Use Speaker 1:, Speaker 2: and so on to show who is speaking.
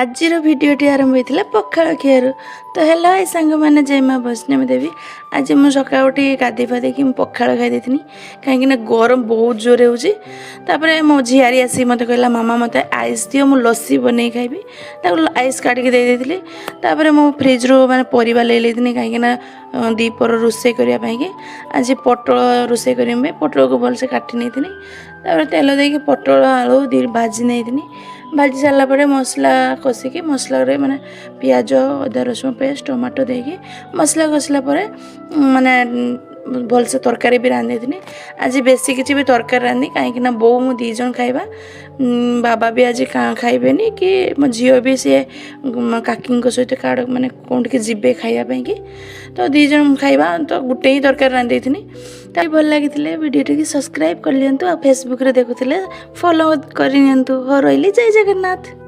Speaker 1: ଆଜିର ଭିଡ଼ିଓଟି ଆରମ୍ଭ ହୋଇଥିଲା ପଖାଳ ଖିଆରୁ। ତ ହେଲୋ ଏ ସାଙ୍ଗମାନେ, ଜୟ ମା ବୈଷ୍ଣବୀ ଦେବୀ। ଆଜି ମୁଁ ସକାଳୁ ଉଠି ଗାଧୋଇ ପାଧେଇକି ମୁଁ ପଖାଳ ଖାଇ ଦେଇଥିଲି, କାହିଁକିନା ଗରମ ବହୁତ ଜୋରେ ହେଉଛି। ତାପରେ ମୋ ଝିଆରୀ ଆସିକି ମୋତେ କହିଲା, "ମାମା, ମୋତେ ଆଇସ୍ ଦିଅ, ମୁଁ ଲସି ବନେଇ ଖାଇବି।" ତାକୁ ଆଇସ୍ କାଢ଼ିକି ଦେଇ ଦେଇଥିଲି। ତାପରେ ମୁଁ ଫ୍ରିଜ୍ରୁ ମାନେ ପରିବା ନେଇ ନେଇଥିଲି, କାହିଁକିନା ଦ୍ୱିପହର ରୋଷେଇ କରିବା ପାଇଁକି। ଆଜି ପୋଟଳ ରୋଷେଇ କରିବା ପାଇଁ ପୋଟଳକୁ ଭଲସେ କାଟି ନେଇଥିଲି। ତାପରେ ତେଲ ଦେଇକି ପୋଟଳ ଆଳୁ ଭାଜି ନେଇଥିଲି। ଭାଜି ସାରିଲା ପରେ ମସଲା କଷିକି, ମସଲାରେ ମାନେ ପିଆଜ, ଅଦା ରସୁଣ ପେଷ୍ଟ, ଟମାଟୋ ଦେଇକି ମସଲା କଷିଲା ପରେ ମାନେ ଭଲସେ ତରକାରୀ ବି ରାନ୍ଧିଥିଲି। ଆଜି ବେଶୀ କିଛି ବି ତରକାରୀ ରାନ୍ଧି, କାହିଁକିନା ବୋଉ ମୁଁ ଦୁଇ ଜଣ ଖାଇବା। ବାବା ବି ଆଜି ଖାଇବେନି କି ମୋ ଝିଅ ବି, ସିଏ କାକିଙ୍କ ସହିତ କାଡ଼ ମାନେ କେଉଁଠିକି ଯିବେ ଖାଇବା ପାଇଁକି। ତ ଦୁଇ ଜଣ ଖାଇବା, ତ ଗୋଟେ ହିଁ ତରକାରୀ ରାନ୍ଧି ଦେଇଥିଲି। ତ ଭଲ ଲାଗିଥିଲେ ଭିଡ଼ିଓଟିକି ସବସ୍କ୍ରାଇବ୍ କରିନିଅନ୍ତୁ ଆଉ ଫେସବୁକ୍ରେ ଦେଖୁଥିଲେ ଫଲୋ କରିନିଅନ୍ତୁ। ହଉ, ରହିଲି, ଜୟ ଜଗନ୍ନାଥ।